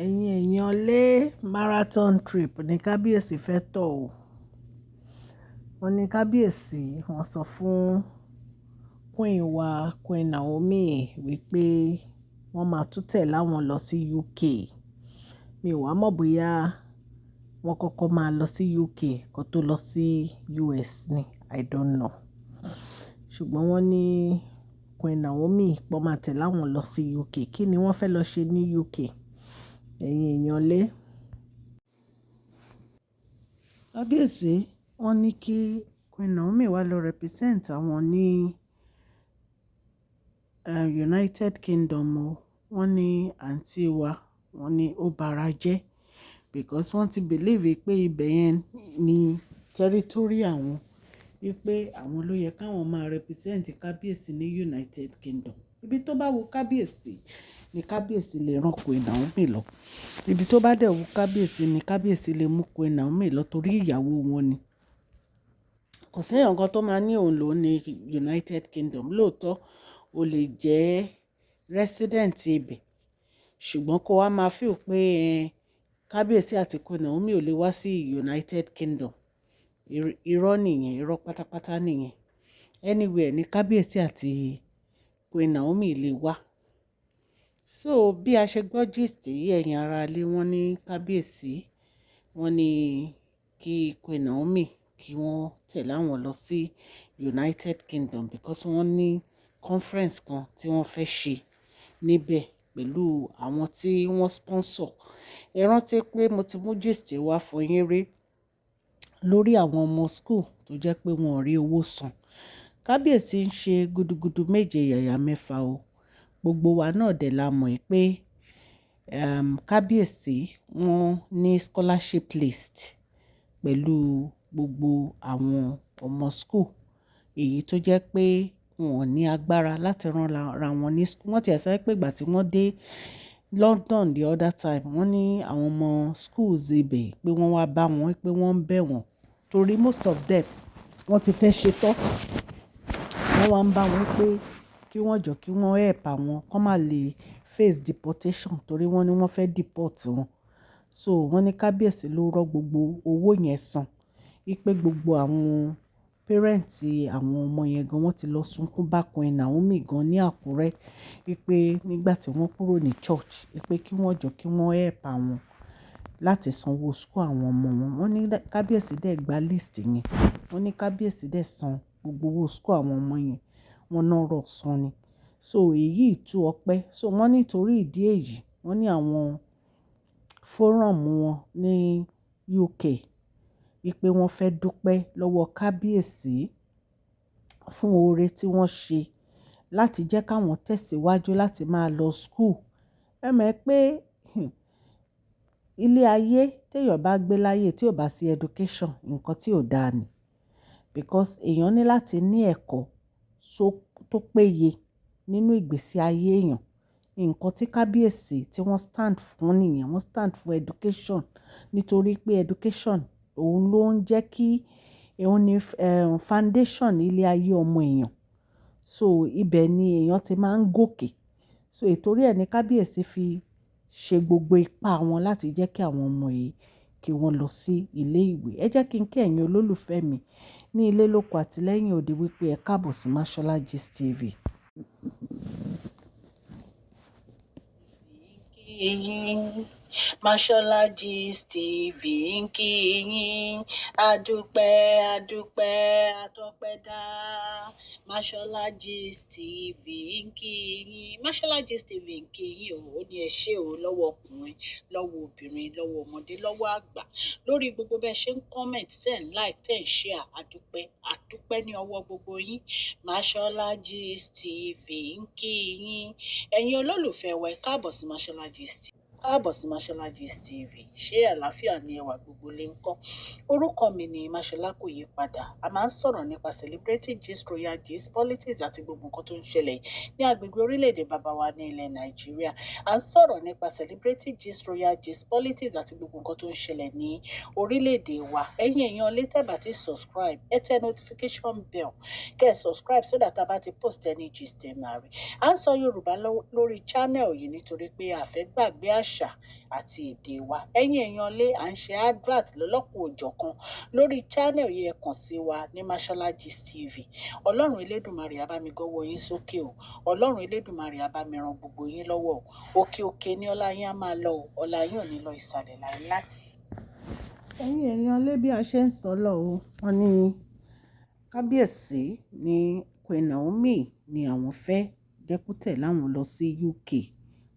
Ẹ̀yin èèyàn lé, marathon trip ní kábíyèsí fẹ́ tọ̀ o. Wọ́n ní kábíyèsí, wọ́n sọ fún Queen wa, Queen Naomi, wípé wọ́n máa tún tẹ̀lé àwọn lọ sí UK. Mi ò wá mọ̀ bóyá wọ́n kọ́kọ́ máa lọ sí UK kó tó lọ sí US ni, I don't know. Ṣùgbọ́n wọ́n ní Queen Naomi pé wọ́n máa tẹ̀lé àwọn lọ sí UK. Kí ni wọ́n fẹ́ lọ ṣe ní UK? Ẹ̀yin èèyàn lé. Kábíyèsí, wọ́n ní kí Queen Naomi wá lọ represent àwọn ní United Kingdom o. Wọ́n ní àǹtí wa, wọ́n ní ó bara jẹ́ because wọ́n ti believe pé ibẹ̀ yẹn ni territory àwọn, wípé àwọn ló yẹ káwọn máa represent kábíyèsí ní United Kingdom. Ibi tó bá wu kábíyèsí ni kábíyèsí lè rán Queen Naomi lọ. Ibi tó bá dẹ̀ wu kábíyèsí ni kábíyèsí lè mú Queen Naomi lọ torí ìyàwó wọn ni. Kò sí èèyàn kan tó máa ní òun ló ní United Kingdom. Lóòótọ́, o lè jẹ́ resident ibẹ̀, ṣùgbọ́n kó wá máa feel pé kábíyèsí àti Queen Naomi ò lè wá sí United Kingdom. Irọ́ nìyẹn, irọ́ pátápátá nìyẹn. Anywhere ní kábíyèsí àti Queen Naomi lè wá. So bí a ṣe gbọ́ gist yìí, ẹ̀yin ará ilé, wọ́n ní kábíyèsí, wọ́n ní kí Queen Naomi kí wọ́n tẹ̀lé àwọn lọ sí United Kingdom because wọ́n ní conference kan tí wọ́n fẹ́ ṣe níbẹ̀ pẹ̀lú àwọn tí wọ́n sponsor. Ẹ rántí pé mo ti mú gist wá fún yín rí lórí àwọn ọmọ school tó jẹ́ pé wọn ò rí owó san. Kábíyèsí ń ṣe gudugudu méje yàyà mẹ́fà o. Gbogbo wa náà dẹ̀ la mọ̀ pé kábíyèsí wọ́n ní scholarship list pẹ̀lú gbogbo àwọn ọmọ school. Èyí tó jẹ́ pé wọn ò ní agbára láti rán ra wọn ní school. Wọ́n ti ẹ̀ sọ pé ìgbà tí wọ́n dé London the other time, wọ́n ní àwọn ọmọ schools ibẹ̀ pé wọ́n wá bá wọn pé wọ́n ń bẹ̀ wọ́n torí most of them wọ́n ti fẹ́ ṣe tán. Wọ́n wá ń bá wọn pé kí wọ́n jọ kí wọ́n help àwọn kó má lè face deportation torí wọ́n ní wọ́n fẹ́ deport wọn. So wọ́n ní kábíyèsí ló rọ́ gbogbo owó yẹn san. Wípé gbogbo àwọn parents àwọn ọmọ yẹn gan wọ́n ti lọ sunkún bá Queen Naomi gan ní Àkúrẹ́. Wípé nígbà tí wọ́n kúrò ní church, wípé kí wọ́n jọ kí wọ́n help àwọn láti sanwó school àwọn ọmọ wọn. Wọ́n ní kábíyèsí dẹ̀ gba list yẹn. Wọ́n ní kábíyèsí dẹ̀ san gbogbo owó school àwọn ọmọ yẹn. Wọ́n náà rọ̀ san ni. So èyí tú ọpẹ́. So wọ́n ní torí ìdí èyí, wọ́n ní àwọn forum wọn ní UK wípé wọ́n fẹ́ dúpẹ́ lọ́wọ́ kábíyèsí fún oore tí wọ́n ṣe láti jẹ́ káwọn tẹ̀síwájú láti máa lọ school. Ẹ mọ̀ pé ilé ayé tí èèyàn bá gbé láyé tí ò bá sí education, nǹkan tí ò dáa ni. Because èèyàn ní láti ní ẹ̀kọ́ tó péye nínú ìgbésí ayé èèyàn. Nǹkan tí kábíyèsí tí wọ́n stand fún nìyẹn, wọ́n stand fún education. Nítorí pé education òun ló ń jẹ́ kí òun ní foundation ilé ayé ọmọ èèyàn. So ibẹ̀ ni èèyàn ti máa ń gòkè. So ìtorí ẹ ní kábíyèsí fi ṣe gbogbo ipá wọn láti jẹ́ kí àwọn ọmọ yìí kí wọ́n lọ sí ilé ìwé. Ẹ jẹ́ kí n kí ẹ̀yin olólùfẹ́ mi ní ilé lóko àti lẹ́yìn odi wípé ẹ káàbọ̀ sí Mashola Gist TV. Yín. Mashola Gist TV ń kí yín. Adúpẹ́, adúpẹ́, atọ́pẹ́dá. Mashola Gist TV ń kí yín. Mashola Gist TV ń kí yín o. Ó ní ẹ ṣé o lọ́wọ́ ọkùnrin, lọ́wọ́ obìnrin, lọ́wọ́ ọmọdé, lọ́wọ́ àgbà. Lórí gbogbo bẹ́ẹ̀ ṣe ń comment, tẹ́ ń like, tẹ́ ń share. Adúpẹ́, adúpẹ́ ní ọwọ́ gbogbo yín. Mashola Gist TV ń kí yín. Ẹ̀yin olólùfẹ́ wa, ẹ káàbọ̀ sí Mashola Gist TV. Káàbọ̀ sí Mashola Gist TV. Ṣé àlàáfíà ni ẹwà gbogbo lè ń kọ́? Orúkọ mi ni Mashola, kò yí padà. A máa ń sọ̀rọ̀ nípa celebrity gist, royal gist, politics àti gbogbo nǹkan tó ń ṣẹlẹ̀ ní agbègbè orílẹ̀-èdè bàbá wa ní ilẹ̀ Nàìjíríà. À ń sọ̀rọ̀ nípa celebrity gist, royal gist, politics àti gbogbo nǹkan tó ń ṣẹlẹ̀ ní orílẹ̀-èdè wa. Ẹ̀yin èèyàn lè tẹ́ bá ti subscribe, ẹ tẹ notification bell kẹ́ ẹ subscribe so that a bá ti post any gist, ẹ máa rí. À ń sọ Yorùbá lórí channel yìí nítorí pé a fẹ́ gbàgbé àṣà. àṣà àti èdè wa. Ẹ̀yin èèyàn lé, à ń ṣe advert lọ́lọ́kan-ò-jọ̀kan lórí channel yìí. Ẹ kàn sí wa ní Mashola Gist TV. Ọlọ́run Elédùmarè á bá mi gọ́wọ́ yín sókè o. Ọlọ́run Elédùmarè á bá mi ran gbogbo yín lọ́wọ́ o. Òkè òkè ní ọlá yín á máa lọ o. Ọlá yín ò ní lọ ìsàlẹ̀ láéláé. Ẹ̀yin èèyàn lé, bí a ṣe ń sọ lọ o, wọ́n ní kábíyèsí ní Queen Naomi ni àwọn fẹ́ jẹ́ kó tẹ̀lé àwọn lọ sí UK.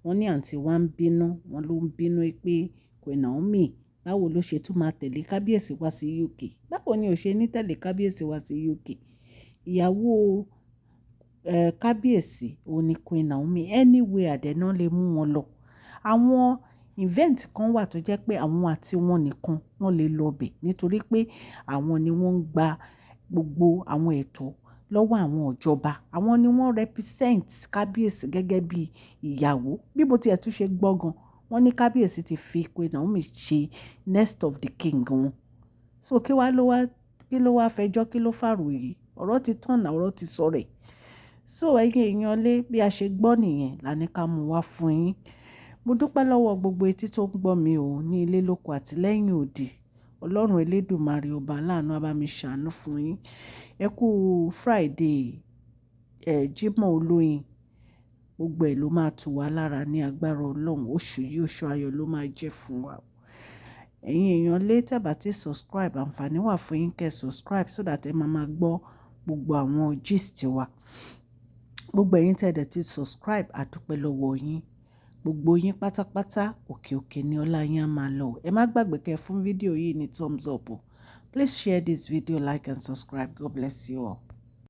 Wọ́n ní àǹtí wa ń bínú, wọ́n ló ń bínú pé Queen Naomi, báwo ló ṣe tún máa tẹ̀lé kábíyèsí wá sí UK? Báwo ni ò ṣe ní tẹ̀lé kábíyèsí wá sí UK? Ìyàwó kábíyèsí òun ni Queen Naomi. Anywhere dẹ̀ náà lè mú wọn lọ. Àwọn event kan wà tó jẹ́ pé àwọn àti wọn nìkan wọ́n lè lọ bẹ̀ nítorí pé àwọn ni wọ́n ń gba gbogbo àwọn ètò lọ́wọ́ àwọn ìjọba. Àwọn ni wọ́n represent kábíyèsí gẹ́gẹ́ bí ìyàwó. Bí mo ti ẹ̀ tún ṣe gbọ́ gan, wọ́n ní kábíyèsí ti fi Queen Naomi ṣe next of the king wọn. So kí wá ló wá, kí ló wá fẹjọ́, kí ló fàròyé? Ọ̀rọ̀ ti tán náà, ọ̀rọ̀ ti sọ rẹ̀. So ẹ̀yin èèyàn lé, bí a ṣe gbọ́ nìyẹn la ní ká mú wá fún yín. Mo dúpẹ́ lọ́wọ́ gbogbo etí tó ń gbọ́ mi ò ní ilé lóko àti lẹ́yìn odi. Ọlọ́run Elédùmarè ọba aláàánú á bá mi ṣàánú fún yín. Ẹ kú Friday, Jímọ̀ olóyin. Gbogbo ẹ̀ ló máa tú wa lára ní agbára Ọlọ́run. Oṣù yìí, oṣù ayọ̀ ló máa jẹ́ fún wa. Ẹ̀yin èèyàn lé, tẹ́ bá ti subscribe, àǹfààní wà fún yín kẹ́ subscribe so that ẹ máa máa gbọ́ gbogbo àwọn gist wa. Gbogbo ẹ̀yin tẹ́ dẹ̀ ti subscribe, a dúpẹ́ lọ́wọ́ yín. Gbogbo yín pátápátá, òkè òkè ni ọlá yín á máa lọ. Ẹ má gbàgbé kẹ́ fún fídíò yìí ní thumbs up o. Please share this video, like and subscribe. God bless you all.